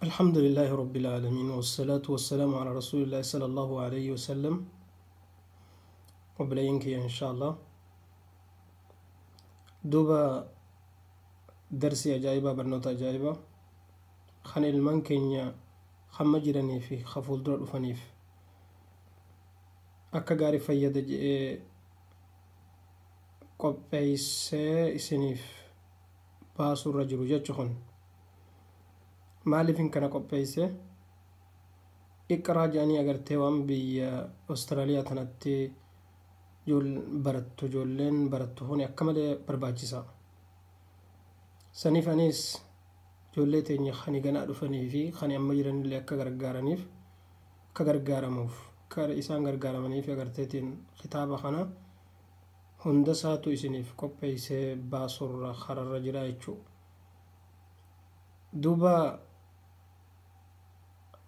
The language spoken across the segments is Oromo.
الحمد لله رب العالمين، والصلاة والسلام على رسول الله صلى الله عليه وسلم. Obboleeyyan kiyya، إن شاء الله duuba darsii ajaa'ibaa, barnoota ajaa'ibaa kan ilmaan keenya hamma jiranii fi ka fuuldura dhufaniif akka gaarii fayyada je'ee qopheessee isiniif baasurra jiru jechu. Kun maaliifin kana qopheesse? Iqraa jedhanii agartee waan biyya Austraaliyaa tanatti barattu, ijoolleen barattu kun akka malee barbaachisa. Saniif anis ijoollee teenya kani ganaa dhufanii fi kani amma jiranillee akka gargaaraniif, akka gargaaramuuf, akka isaan gargaaramaniif agarteetiin kitaaba kana hunda isaatu isiniif qopheessee baasurra kararra jira jechuu. Duuba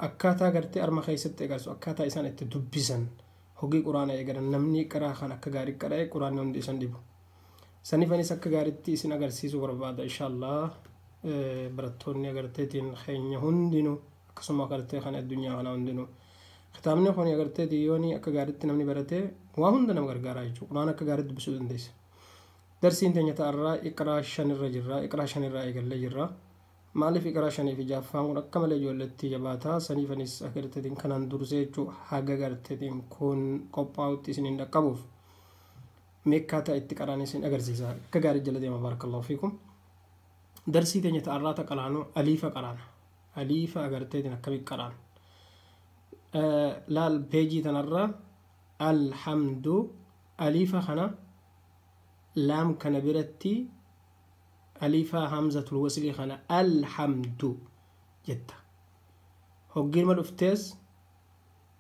akkaataa gartee arma keessatti eegalsu, akkaataa isaan itti dubbisan, hogii quraana eegalan, namni qaraa kan akka gaarii qara'e quraanni hundi isan dhibu. Saniif anis akka gaariitti isin agarsiisuu barbaada، إن شاء الله. Barattoonni agarteetiin keenya hundinuu, akkasuma agartee kan addunyaa kana hundinuu, kitaabni kun agarteetiin yooni akka gaariitti namni barate waa hunda nama gargaaraa jechuudha. Quraana akka gaariitti dubbisuu dandeessa. Darsiin teenya ta'arraa iqraa shanirra jirra. Iqraa shanirraa eegallee jirra. Maaliif iqraa shanii fi jaaffaan kun akka malee ijoolletti jabaataa? Saniif anis agarteetiin kanaan dursee jechuu haga agarteetiin kun qophaa'utti isin hin dhaqqabuuf meekkaataa itti qaraan isin agarsiisa. Akka gaarii jala deema. بارك الله فيكم. Darsii teenya ta'arraa ta qaraanu aliifa qaraana. Aliifa agarteetiin akkamii qaraan? Laal, peejii tanarra الحمد, aliifa kana laam kana biratti aliifa همزة الوصل kana الحمد jetta. Hoggiirma dhuftees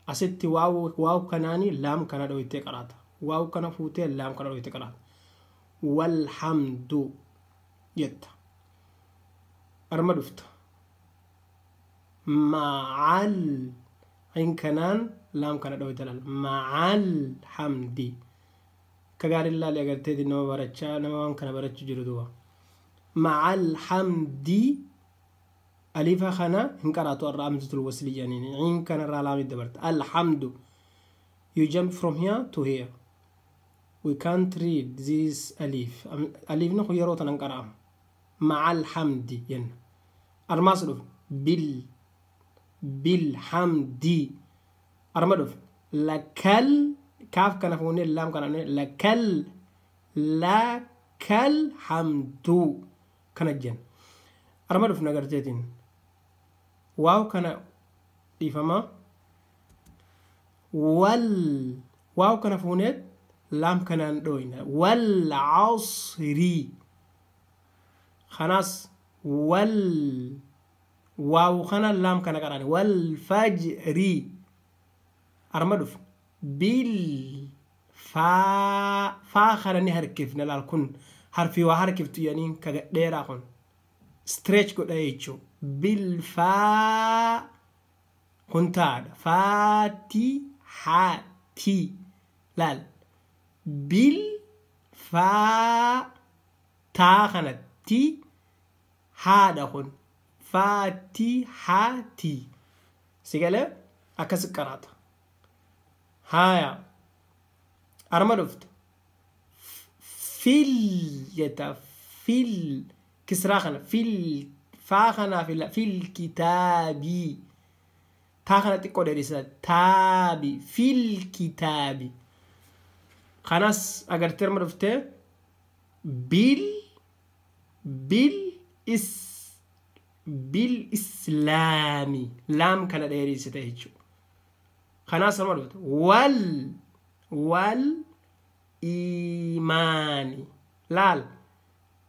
asitti waaw kanaani laam kana dhoytee qaraata. Waaw kana fuutee laam kana dhoytee qaraata. والحمد jetta. Arma dhufta, مع ال عين kanaan laam kana dhoyte. Laal, مع الحمد. Akka gaarii laali, agarteeti nama barachaa, nama waan kana barachuu jiru. Duuba مع الحمد, alifa kana hin qaraatu irraa همزة الوصل jedhaniin عين kana irraa laamit dabarta. الحمد, you jump from here to here. We can't read this alif. Alifni kun yeroo tanan qara'amu. مع الحمد jenna. Armaas dhuf, بالحمد. Arma dhuf, لك ال, kaaf kana fuunee laam kana fuunee لك ال, لك الحمد kana jenna. Arma dhufna, agarteetiin waaw kana dhiifama, wal, waaw kana fuuneet laam kanaan dhooyna. والعصر. Kanaas wal, waaw kana laam kana qaraane. والفجر. Arma dhuf, بال faa, faa kana ni harkifna. Laal, kun harfii waa harkiftu jedhaniin ka dheeraa kun stretch godha jechuu. بالفaa kun taadha. فاتحة. Laal, بال faa taa kanatti haadha kun فاتحة. Si galee? Akkas qaraata. Haaya, arma dhufta, في ال jetta. في ال, kisraa kana, في ال, faa kanaa fi في الكتاب. Taa kana xiqqoo dheerisa. تاب, في الكتاب. Kanas agartee arma dhuftee بال بالإس بالإسلام, laam kana dheerisite jechuudha. Kanaas arma dhufte wal والإيمان. Laal,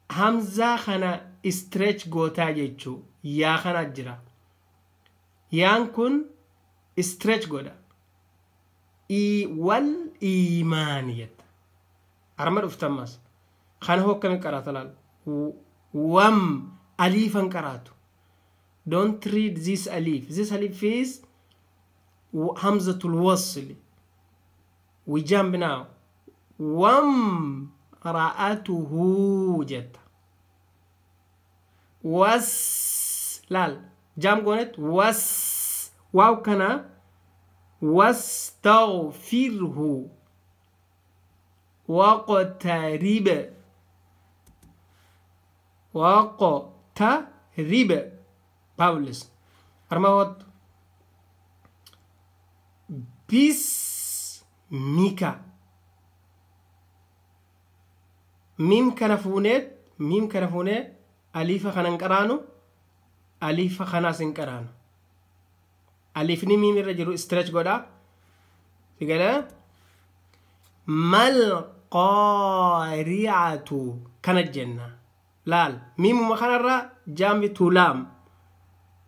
hamzaa kana stretch gootaa jechuu. Yaa kana jira, yaan kun stretch godha. والإيمان jetta. Arma dhuftammas kana hoo akkami qaraata? Laal, wam, aliifan qaraatu. Don't read this alif. This alif is همزة الوصل. We jump now. وامرأته jetta. Was, laal, Jam goonet was waaw kana wastaghfirhu waqtarib waqtarib vowels. Arma hot bismika miim kana fuuneet miim kana fuunee aliifa kanan qaraanu aliifa kanaas hin qaraanu. Aliifni miim irra jiru stretch godha. Sigala mal qaari'atu kana jenna. Laal miimuma kanarra jump to lam.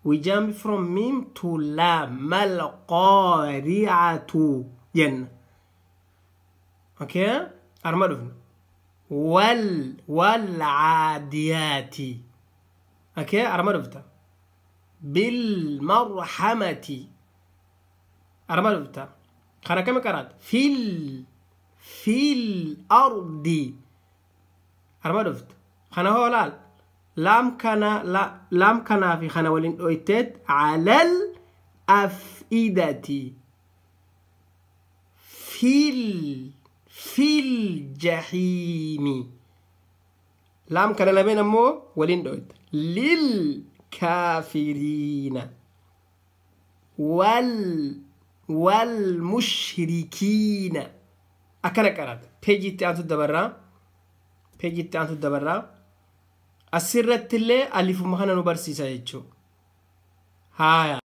We jump from mim to lam. Mal qaari'atu jenna. Okay? Arma dhufna. Wal caadiyaati. Okay? Arma dhufta. Bilmarhamati. Arma dhufta. Kana kami qaraat? Fil ardi. Arma dhufta. Kana hoo laal. Laam kanaa fi kana waliin dhoyteet calal af'idati. Fil jahiimi. Laam kana lameen ammoo waliin dhoyte. Lil kaafiriina. Wal mushrikiina. Akkana qaraata. Peejiitti aantu dabarraa. Peejiitti aantu dabarraa. Asirratti illee alifuma kana nu barsiisa jechuudha. Haaya.